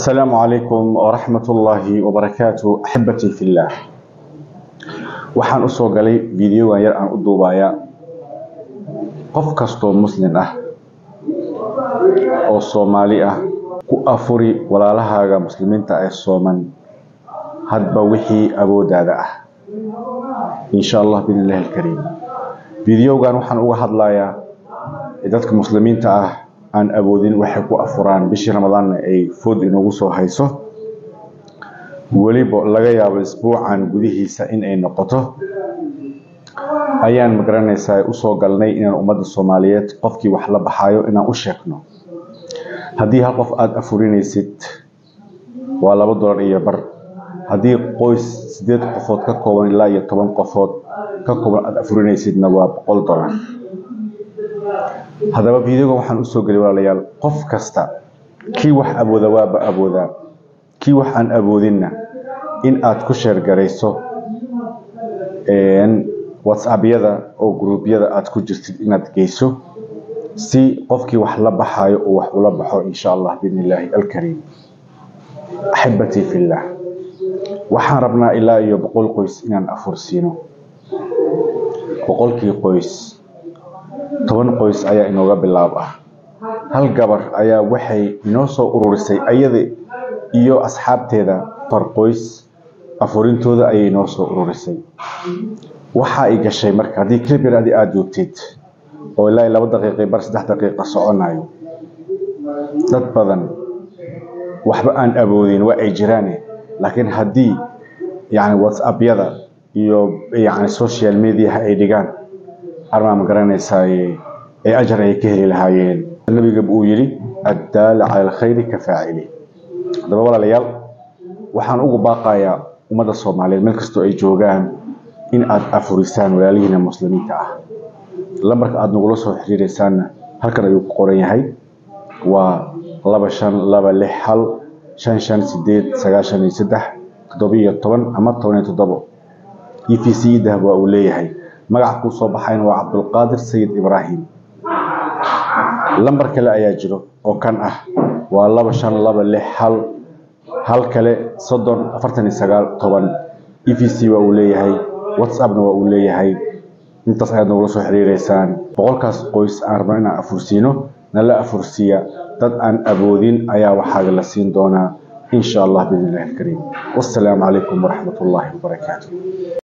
Asalaamu calaykum waraxmatullaahi wabarakaatu, axibbatii fillaah. Waxaan usoo galay videogan yar aan u duubayaa qof kastoo Muslim ah oo Soomaali ah. Ku afuri walaalahaaga Muslimiinta ee sooman hadba wixii awoodaada ah, insha Allah biidni illahi alkariim. Videogan waxaan uga hadlayaa dadka Muslimiinta ah aan awoodin waxay ku afuraan bishii Ramadaanna ay food inoogu soo hayso, weliba laga yaabo isbuucan gudihiisa in ay noqoto. Ayaan magaranaysaa usoo galnay inaan ummadda Soomaaliyeed qofkii wax la baxaayo inaan u sheegno. Haddii hal qof aada afurinaysid waa $2.50. Haddii qoys 8 qofood ka kooban ilaa iyo 10 qofood ka kooban aada afurinaysidna waa $100. Haddaba videogan waxaan usoo gelay, walaalayaal, qof kasta kii wax awooda waaba awoodaa, kii wax aan awoodinna in aad ku share garayso WhatsAppyada oo gruubyada aad ku jirtid inaad geyso, si qofkii wax la baxaayo uu wax ula baxo, insha Allah biidni illaahi alkariim. Axibbatii fillaah, waxaan rabnaa ilaa iyo 100 qoys inaan afursiino. 100-kii qoys 10 qoys ayaa inooga bilaab ah. Hal gabar ayaa waxay inoo soo ururisay ayada iyo asxaabteeda 4 qoys afurintooda ayay inoo soo ururisay. Waxa ay gashay marka haddii clip yar adi aada joogtid oo ilaa 2 daqiiqi bar 3 daqiiqa soconayo, dad badan waxba aan awoodin waa ay jiraane, laakiin haddii yani WhatsAppyada iyo yani social mediaha ay dhigaan, armaa ma garanaysaa ee ajar ay ka heli lahaayeen. Nabiga uu yidhi: "Addaala cala alkhayri ka faacili." Haddaba walaalayaal, waxaan ugu baaqayaa ummadda Soomaaliyeed meel kastoo ay joogaan in aad afurisaan walaalihiina Muslimiinta ah. Lambarka aada nagula soo xiriiraysaanna halkan ayuu ku qoran yahay, waa 25261 55 893 17 ama 17. EVC Dahab waa uu leeyahay. Magaca kuu soo baxayna waa Cabdulqaadir Sayid Ibraahim. Lambar kale ayaa jiro oo kan ah, waa 25261 hal kale 30 49 10. EVC waa uu leeyahay, WhatsAppna waa uu leeyahay. Intaas ayaad nagula soo xiriireysaan. 100-kaas qoys aan rabno inaan afursiino nala afursiiya. Dad aan awoodin ayaa waxaaga la siin doonaa, insha Allah biidni illahi alkariim. Wassalaamu calaykum waraxmat ullaahi wabarakaatu.